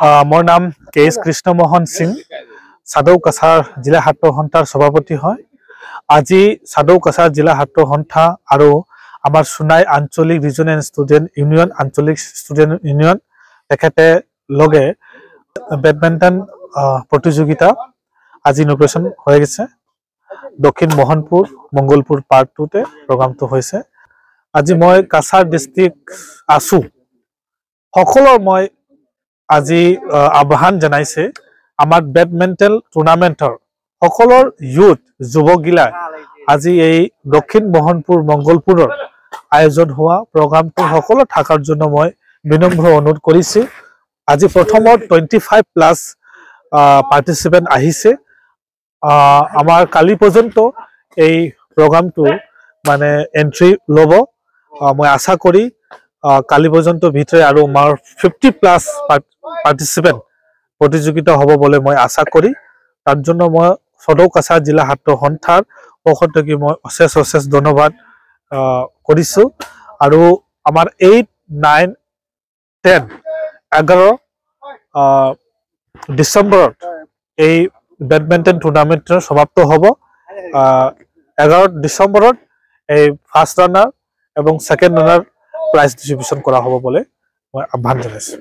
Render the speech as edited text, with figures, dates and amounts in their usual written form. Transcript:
মোৰ নাম কে এছ কৃষ্ণমোহন সিং, সদৌ কাছাৰ জিলা ছাত্ৰ সন্থাৰ সভাপতি হয়। আজি সদৌ কাছাৰ জিলা ছাত্ৰ সন্থা আৰু আমাৰ সোণাই আঞ্চলিক ৰিজনেল ষ্টুডেণ্ট ইউনিয়ন, আঞ্চলিক ষ্টুডেণ্ট ইউনিয়ন, তেখেতে লগে বেডমিণ্টন প্ৰতিযোগিতা আজি ইনঅগ্ৰেশ্যন হৈ গৈছে। দক্ষিণ মোহনপুৰ মংগলপুৰ পাৰ্কটোতে প্ৰগ্ৰামটো হৈছে। আজি মই কাছাৰ ডিষ্ট্ৰিক্ট আছো, সকলৰ মই আজি আহ্বান জনাইছে, আমাৰ বেডমিণ্টন টুৰ্ণামেণ্টৰ সকলৰ ইউথ যুৱকগিলা আজি এই দক্ষিণ মোহনপুৰ মংগলপুৰৰ আয়োজন হোৱা প্ৰগ্ৰামটো সকলো থকাৰ জন্য মই বিনম্ৰ অনুৰোধ কৰিছো। আজি প্ৰথমত 25+ পাৰ্টিচিপেণ্ট আহিছে। আমাৰ কালি পৰ্যন্ত এই প্ৰগ্ৰামটো মানে এণ্ট্ৰি ল'ব। মই আশা কৰি কালি পৰ্যন্ত ভিতৰে আৰু আমাৰ 50+ পাৰ্টিচিপেণ্ট প্ৰতিযোগিতা হ'ব বুলি মই আশা কৰি, তাৰ জন্য মই সদৌ কাছাৰ জিলা ছাত্ৰ সন্থাৰ পক্ষ থেকে মই অশেষ অশেষ ধন্যবাদ কৰিছোঁ। আৰু আমাৰ 8, 9, 10, 11 ডিচেম্বৰত এই বেডমিণ্টন টুৰ্ণামেণ্টৰ সমাপ্ত হ'ব। 11 ডিচেম্বৰত এই ফাৰ্ষ্ট ৰানাৰ এবং ছেকেণ্ড ৰানাৰ প্ৰাইজ ডিষ্ট্ৰিবিউশ্যন কৰা হ'ব বুলি মই আহ্বান জনাইছোঁ।